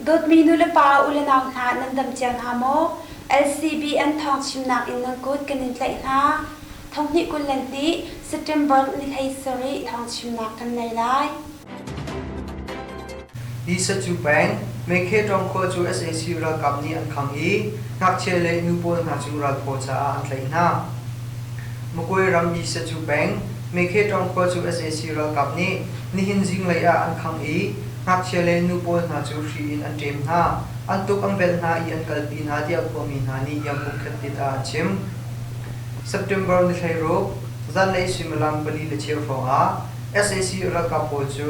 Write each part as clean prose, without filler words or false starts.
Dawtmi nulepa u le nau hna nan dam cio hna maw? LCBN thawng chimnak in nan kut kan in tlaih hna. Thonghnih 22 September ni 17 thawng chimnak kan nei lai. Yisacu peng, Mekhetawng khua cu sac ralkap nih an khangh i ngakchia le nu pawl hna cu ralphaw caah an tlaih hna. Magway ram Yisacu peng, Mekhetawng khua cu sac ralkap nih nihin zinglei ah an khangh i ngakchia le nu pawl hna cu hri in an ṭem hna, an tuk an velh hna i an kalpi hna tiah khuami hna nih Yangon Khatit ah an chim. September ni 16, zanlei suimilam 4:15 hrawng ah sac ralkap pawl cu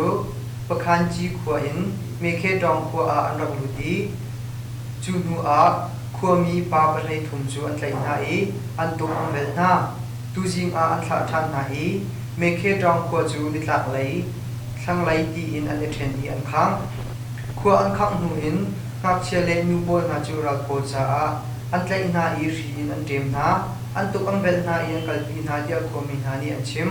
Pakhanci khua in Mekhetawng khua ah an rak lut i cu hnu ah khuami pa 13 cu an tlaih hna i an tuk an velh hna. Tuzing ah an thlah ṭhan hna i Mekhetawng khua cu nitlaklei, thlanglei tiin an i ṭhen i an khangh. Khua an khangh hnu in ngakchia le nu pawl hna cu ralphaw caah an tlaih hna i hri in an ṭem hna, an tuk an velh hna i an kalpi hna tiah khuami hna nih an chim.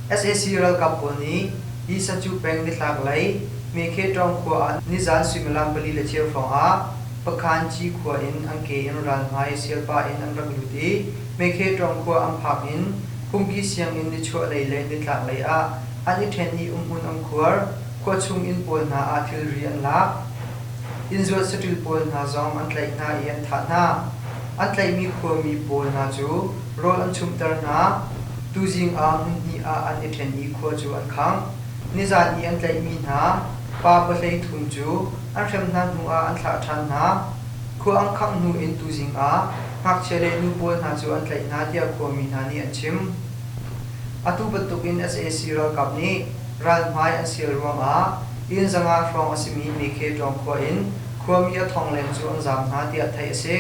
Sac ralkap pawl nih Yisacu peng nitlaklei Mekhetawng khua ah nizan suimilam 4:15 hrawng ah Pakhanci khua in an ke in ralhmai sialpa in an rak lut i Mekhetawng khua an phak in Phungki sianginn nichuahlei le nitlaklei ah an i ṭhen i umhmun an khuar, khua chung inn pawl hna ah thilri an lak. Innzuat saṭil pawl hna zong an tlaih hna i an thah hna. An tlaihmi khuami pawl hna cu rawl an chumhter hna. Tuzing ah hmunhnih ah an i ṭhen i khua cu an khangh. Nizan i an tlaihmi hna pa 13 cu an hrem hna hnuah an thlah ṭhan hna. Khua an khangh hnu in tuzing ah ngakchia le nu pawl hna cu an tlaih hna tiah khuami hna nih an chim. Atu bantukin sac ralkap nih ralhmai an sial ruangah inn 500 hrawng a simi Mekhetawng khua in khuami a thong leng cu an zaam hna tiah theih a si.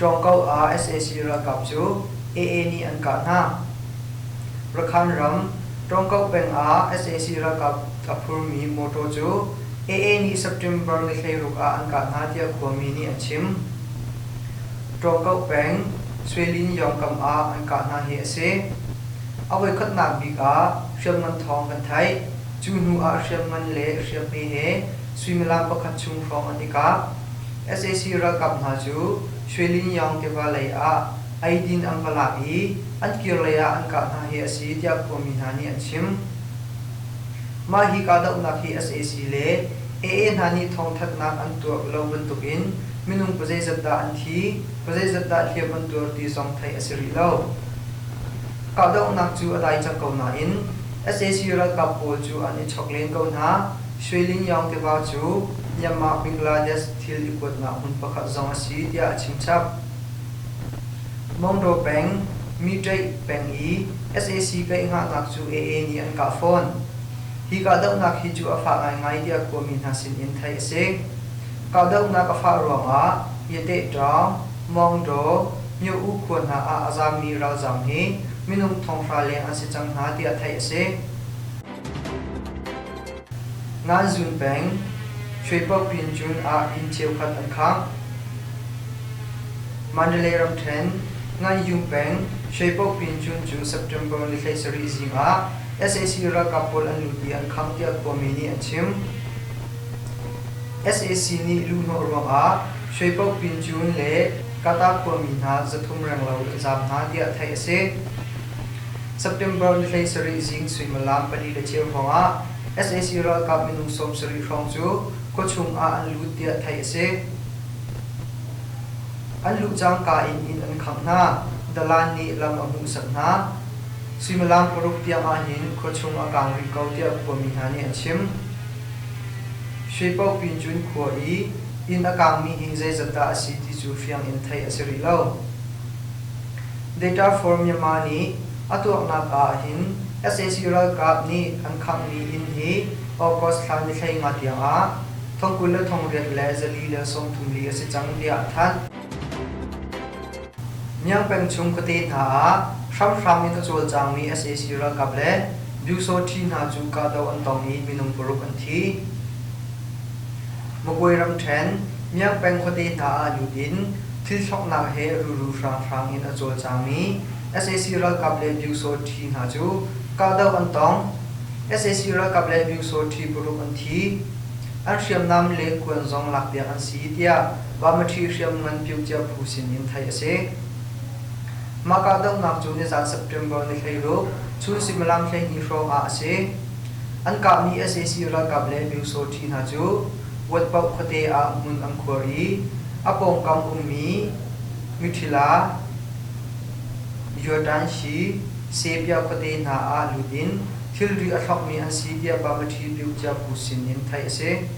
Tawngkau ah sac ralkap cu AA nih an kah hna. Rakhine ram Tawngkau peng ah sac ralkap a phurmi mawtaw cu AA nih September ni 16 ah an kah hna tiah khuami nih an chim. Tawngkau peng Swelin Yawngkam ah an kah hna hi a si. A voikhatnak bik ah hriamngan thawng kan theih. Cu hnu ah hriamngan le hriamhme he suimilam pakhat chung hrawng an i kap. Sac ralkap hna cu Shwelinyaung tiva lei ah eidin an va lak i an kir lei ah an kah hna hi a si tiah khuami hna nih an chim. Mah hi kahdohnak hi sac le AA hna nih thawngthanhnak an tuah lo bantukin minung pazeizat dah an thi, pazeizat dah hliam an tuar ti zong theih a si rih lo. Kahdohnak cu a dai cang ko nain sac ralkap pawl cu an i chok len ko hna. Shwelinyaung tiva cu Myanmar Bangladesh thil i kuatnak hmun pakhat zong a si tiah a chimchap. Maungdaw peng, Myiṭaih peng i sac kaihngahnak cu AA nih an kah fawn. Hi kahdohnak hi cu a fah ngaingai tiah khuami hna sinin theih a si. Kahdohnak a fah ruangah Yatehṭawng, Maungdaw, Myo-U khua hna ah a zaammi ralzaam hi minung 5,000 leng an si cang hna tiah theih a si. Nganzun peng, Shwepopin-cun ah inn cheukhat an khangh. Mandalay ramṭhen, Nganhyung peng, Shwepopin-cun cu September ni 17 zing ah sac ralkap pawl an lut i an khangh tiah khuami nih an chim. Sac nih luhhnawh ruangah Shwepopin-cun le Kata khuami hna 300 renglo an zaam hna tiah theih a si. September ni 17 zing suimilam 4:15 hrawng ah sac ralkap minung 70 hrawng cu khuachung ah an lut tiah theih a si. An luh cangka in inn an khangh hna. Dalan nih lam a hmuhsak hna. Suimilam 6 tiang ahhin khuachung a kaang rih ko tiah khuami hna nih an chim. Shwepopin cun khua i inn a kaangmi hi zeizat dah a si ti cu fiang in theih a si rih lo. Data for Myanmar nih a tuaknak ah hin sac ralkap nih an khanghmi inn hi August thla ni 15 tiang ah 18,434 a si cang tiah a thanh. Myanmar peng chung khuate hna ah hramhram in a cawlcangmi sac ralkap le Byusawṭhi hna cu kahdoh an tong i minung paruk an thi. Magway ramṭhen Myanmar peng khuate hna ah lut in thil thloknak he ruru hranghrang in a cawlcangmi sac ralkap le Byusawṭhi hna cu kahdoh an tong. Sac ralkap le Pyusawṭhi paruk an thi. An hriamnam le kuan zong lakpiak an si, tiah Bamaṭhi hriamngan pyuhcia phu sin in theih a si. Mah kahdohnak cu nizan September ni 16 chun suimilam 12 hrawng ah a si. An kahmi sac ralkap le Pyusawṭhi hna cu Watpaoh khuate ah hmun an khuar i a pawngkam ummi Mithila, Yuatanshi, Sepia khuate hna ah lut in thilri a thlokmi an si tiah Bamaṭhi Pyukcia phu sin in theih a si.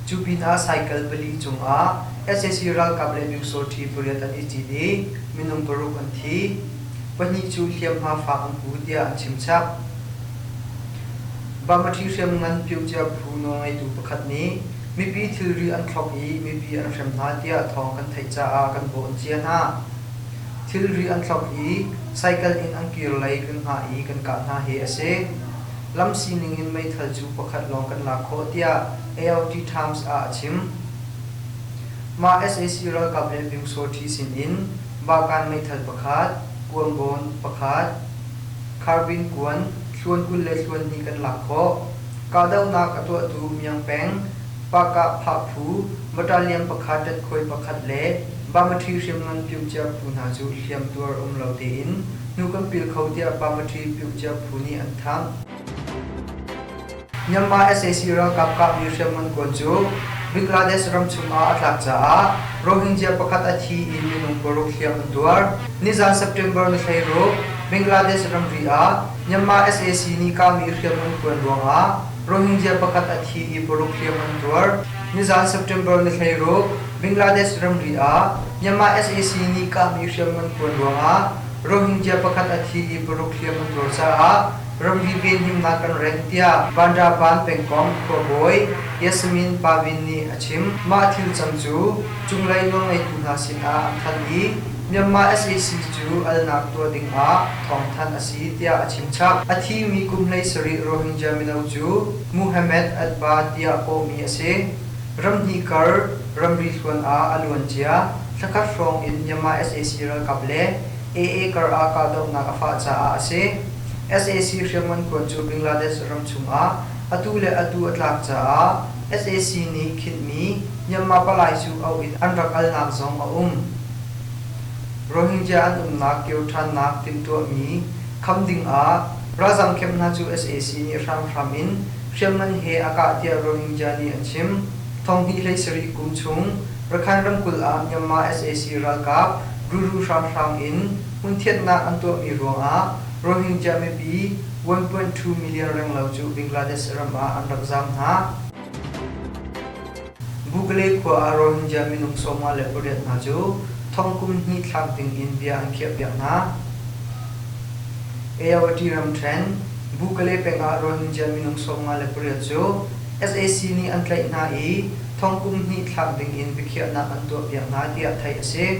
Cu pinah cycle pali cungah sac ralkap le Pyusawṭhi pariat an i cit i minung paruk an thi. Pahnih cu hliamhma fak an pu tiah an chimchap. Bamaṭhi hriamngan Pyukcia phu nawlngeitu pakhat nih mipi thilri an thlok i mipi an hrem hna tiah thawng kan theih caah kan bawh cia hna. Thilri an thlok i cycle in an kir lei kan hngah i kan kah hna hi a si. Lam sining in meithal cu pakhat lawng kan lak khawh tiah AOT Times ah a chim. Mah sac ralkap le Pyusawṭhi sin in Bakan meithal pakhat, kuanbawn pakhat, Kharbin kuan thluan 20 le thluan hnih kan lak khawh. Kahdohnak a tuahtu Myang peng Pahkah Phah phu battalion pakhat ṭatkhuai pakhat le Bamaṭhi hriamngan pyuhcia phu hna cu hliamtuar um lo tein hnu kan pil kho tiah Bamaṭhi pyuhcia phu nih an thanh. Myanmar sac ralkap kahmi hriamngan kuan cu Bangladesh ramchung ah a tlak caah Rohingya pakhat a thi i minung paruk hliam an tuar. Nizan September ni 16, Bangladesh ramri ah Myanmar sac nih kahmi hriamngan kuan ruangah Rohingya pakhat a thi i paruk hliam an tuar. Nizan September ni 16, Bangladesh ramri ah Myanmar sac nih kahmi hriamngan kuan ruangah Rohingya pakhat a thi i paruk hliam an tuar caah ramri venhimnak kan rengh tiah Bandarban pengkomh khuabawi Yasmin Pavin nih a chim. Mah thil cang cu cunglei nawlngeitu hna sinah an thanh i Myanmar sac cu alnak tuah dingah thawngthanh a si tiah a chimchap. A thimi kum 17 Rohingya mino cu Muhammad Atba tiah kawhmi a si. Ramhnih kar ramri hluan ah a luancia thlakhat hrawng in Myanmar sac ralkap le AA kar ah kahdohnak a fah caah a si. Sac hriamngan kuan cu Bangladesh ram chungah atu le atu a tlak caah sac nih khinhmi Myanmar palai cu auh in an rak alnak zong a um. Rohingya an umnak kio ṭhannak timhtuahmi kham dingah ralzam camp hna cu sac nih hramhram in hriamngan he a kah tiah Rohingya nih an chim. Thonghnih 17 kum chung Rakhine ramkulh ah Myanmar sac ralkap ruru hramhram in hmunthianhnak an tuahmi ruangah Rohingya mipi 1.2 million renglo cu Bangladesh ram ah an rak zaam hna. Bukale khua ah Rohingya minung 58 hna cu thong kum hnih thlak ding in bia an khiahpiak hna. Ayawati ramṭhen, Bukale peng ah Rohingya minung 58 cu sac nih an tlaih hna i thong kum hnih thlak ding in biakhiahnak an tuahpiak hna tiah theih a si.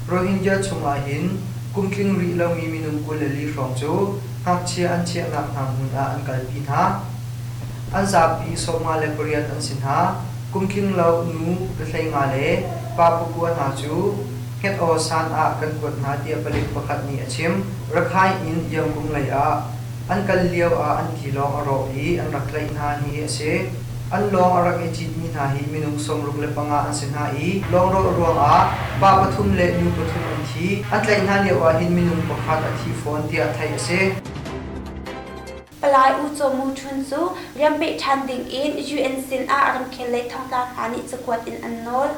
Rohingya chung ahhin kum tling rih lomi minung 24 hrawng cu ngakchia an chiahnak hna hmun ah an kalpi hna. An zapi 58 an si hna. Kum tling lo nu 15 le pa pakua hna cu Hnget Aw San ah kan kuat hna tiah palik pakhat nih a chim. Rakhine in Yangon lei ah an kal lio ah an tilawng a rawk i an rak tlaih hna hi a si. An lawng a rak i citmi hna hi minung 65 an si hna i lawngrawh ruangah pa pathum le nu pathum an thi. An tlaih hna lio ah hin minung pakhat a thi fawn tiah theih a si. Palai U Caw Mu Htun cu rianpeh ṭhan dingin UN sin ah ramkhel lei thongtla hna nih cakuat in an nawl.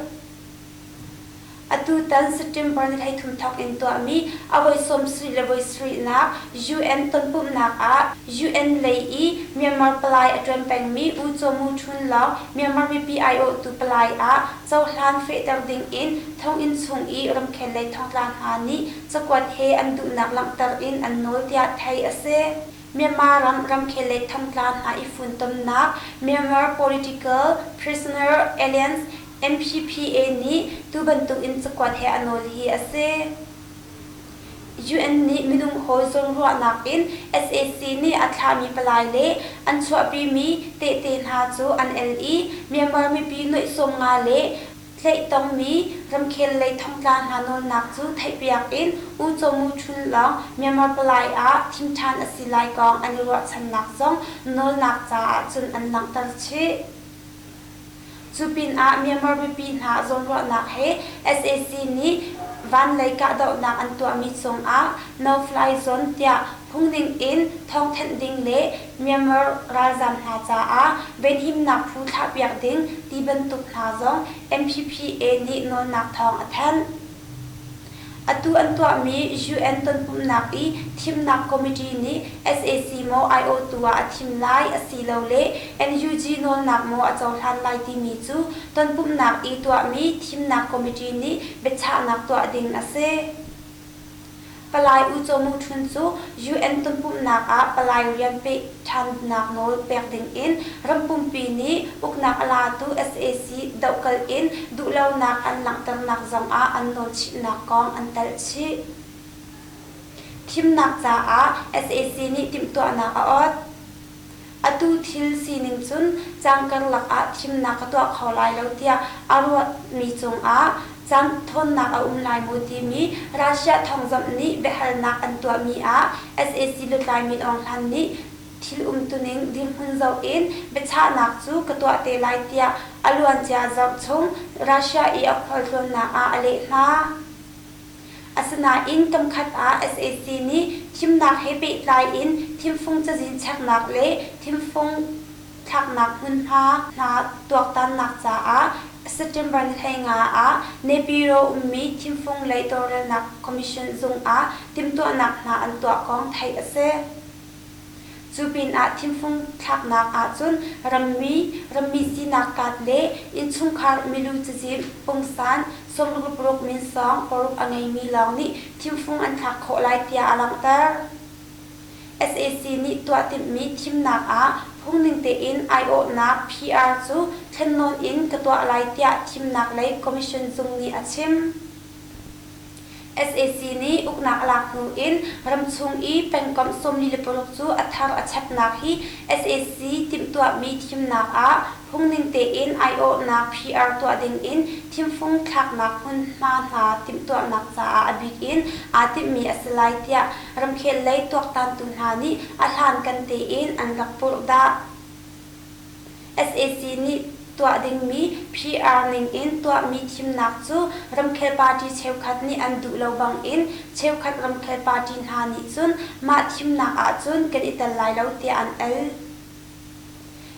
Atutan September ni 13 thawk in tuahmi a voi 70 le voi sarihnak UN tonpumhnak ah UN lei i Myanmar palai a ṭuan pengmi U Caw Mu Htun lawng Myanmar mipi aiawhtu palai ah cohlan fehter dingin thonginn chung i ramkhel lei thongtla hna nih cakuat he an duhnak langhter in an nawl tiah theih a si. Myanmar ram ramkhel lei thongtla hna i funtomnak Myanmar Political Prisoner Alliance MPPA nih tu bantuk in cakuat he a nawl hi a si. UN nih minung hawi zawnruahnak in sac nih a thlahmi palai le an chuahpimi tehte hna cu an el i Myanmar mipi nuaih 50 le. Tlaih tongmi ramkhel lei thongtla hna nawlnak cu theihpiak in U Caw Mu Htun lawng Myanmar palai ah thim ṭhan a si lai kong an i ruahchannak zong nawlnak ca ahcun an langhter chih. Cu pinah Myanmar mipi hna zawnruahnak he sac nih van lei kahdohnak an tuahmi cungah no-fly zone tiah phungning in thawngthanh ding le Myanmar ralzaam hna caah venhimnak phu thlahpiak ding ti bantuk hna zong MPPA nih nawlnak thawng a thanh. Atu an tuahmi UN tonpumhnak i thimnak committee nih sac maw aiawhtu ah a thim lai asilole NUG nawlnak maw a cohlan lai timi cu tonpumhnak i tuahmi thimnak committee nih biachahnak tuah ding a si. Palai U Caw Mu Htun cu UN tonpumhnak ah palai rian peh ṭhannak nawl pek dingin ram pumpi nih uknak a latu sac dohkalh in duhlonak an langhternak zongah an nawl chihnak kong an telh chih. Thimnak caah sac nih timhtuahnak a ot. Atu thil sining cun cang karlak ah thimnak ka tuah kho lai lo tiah a ruahmi cungah cang thawnnak a um lai maw timi Russia thawngzamh nih biahalnak an tuahmi ah sac lutlai Min Aung Hlaing nih thil umtuning dirhmun zoh in biachahnak cu ka tuah te lai tiah a luancia zarh chung Russia i a khualtlawnnak ah a leh hna. Asinain kamkhat ah sac nih thimnak he pehtlai in thimfung cazin cheknak le thimfung thlaknak hmunhma hna tuaktannak caah September ni 15 ah Naypyidaw ummi thimfung lei tawlrelnak commission zung ah timhtuahnak hna an tuah kong theih a si. Cu pinah thimfung thlaknak ahcun rammi, rammi sinak card le innchungkhar milu cazin pungsan 66 minsawng paruk a ngeimi lawng nih thimfung an thlak khawh lai tiah a langhter. Sac nih tuah timhmi thimnak ah phungning tein aiawhnak PR cu thlennawn in ka tuah lai tiah thimnak lei commission zung nih a chim. Sac nih uknak a lak hnu in ramchung i pengkomh 46 cu a thar a chapnak hi sac timhtuahmi thimnak ah phungning tein aiawhnak PR tuah ding in thimfung thlaknak hmunhma hna timhtuahnak caah a bik in aa timhmi a si lai tiah ramkhel lei tuaktantu hna nih a hlankan tein an rak purhdah. Sac nih tuah dingmi PR ningin tuahmi thimnak cu ramkhel party cheukhat nih an duh lo bangin cheukhat ramkhel party hna nih cun mah thimnak ahcun kan i tel lai lo tiah an al.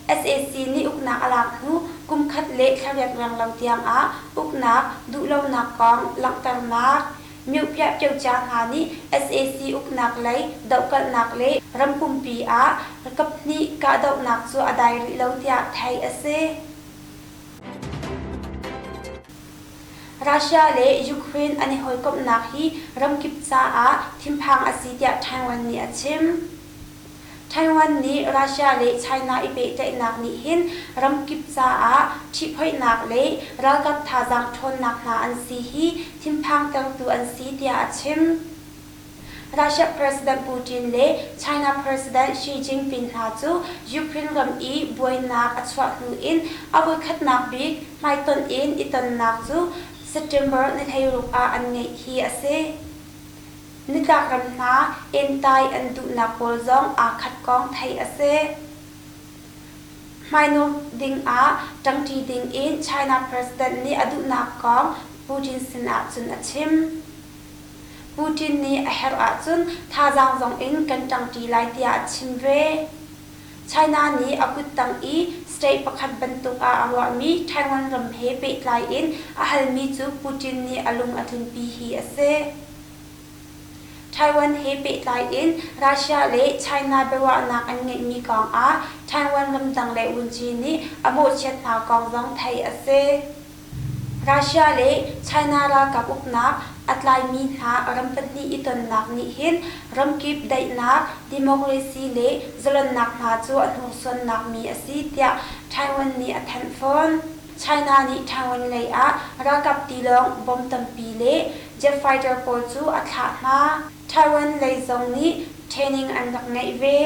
Sac nih uknak a lak hnu kum khat le thlariat renglo tiangah uknak duhlonak kong langhternak Myopiah pyocia hna nih sac uknak lei dohkalhnak le ram pumpi ah kaphnih kahdohnak cu a dai rih lo tiah theih a si. Russia le Ukraine an i hawikomhnak hi ramkip caah thinphang a si tiah Taiwan nih a chim. Taiwan nih Russia le China i pehtlaihnak nih hin ramkip caah ṭhihphoihnak le ralkap thazaang ṭhawnnak hna an si hi thinphang tertu an si tiah a chim. Russia President Putin le China President Xi Jinping hna cu Ukraine ram i buainak a chuah hnu in a voikhatnak bik hmaitonh in i tonnak cu September ni 16 ah an ngeih hi a si. Nitlak ram hna entai an duhnak pawl zong aa khat kong theih a si. Hmainawr dingah ṭangṭi dingin China President nih a duhnak kong Putin sinah cun a chim. Putin nih a herh ahcun thazaang zongin kan ṭangṭi lai tiah a chim ve. China nih a kuttang i state pakhat bantuk ah a ruahmi Taiwan ram he pehtlai in a halmi cu Putin nih a lung a tlinpi hi a si. Taiwan he pehtlai in Russia le China biaruahnak an ngeihmi kongah Taiwan ramdang le vunci nih a mawhchiat hna kong zong theih a si. Russia le China ralkap uknak a tlaimi hna ram pahnih i tonnak nih hin ramkip daihnak, democracy le zalonnak hna cu a hnursuannak mi a si tiah Taiwan nih a thanh fawn. China nih Taiwan lei ah ralkap tilawng bom tampi le jet fighter pawl cu a thlah hna. Taiwan lei zong nih training an rak ngeih ve.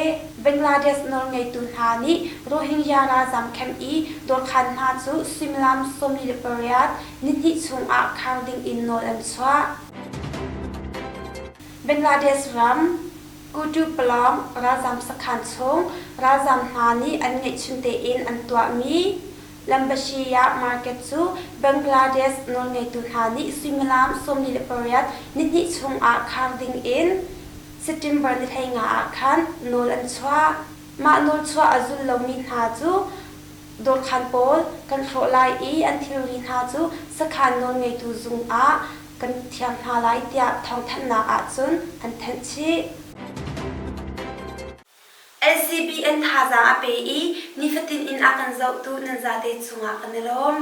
Bangladesh nawlngeitu hna nih Rohingya ralzam camp i dawrkhan hna cu suimilam 48 nihnih chungah khar dingin nawl an chuah. Bangladesh ram Kutupalong ralzam sakhan chung ralzam hna nih an ngeihchun tein an tuahmi Lambashiya market cu Bangladesh nawlngeitu hna nih suimilam 48 nihnih chungah khar dingin September ni 15 ah khan nawl an chuah. Mah nawlchuah a zul lomi hna cu dawrkhan pawl kan hrawh lai i an thilri hna cu sakhan nawlngeitu zung ah kan thiam hna lai tiah thawngthanhnak ahcun an thanh chih. LCBN thazaang a pe i nifatin in a kan zohtu nan zate cungah kan i lawm.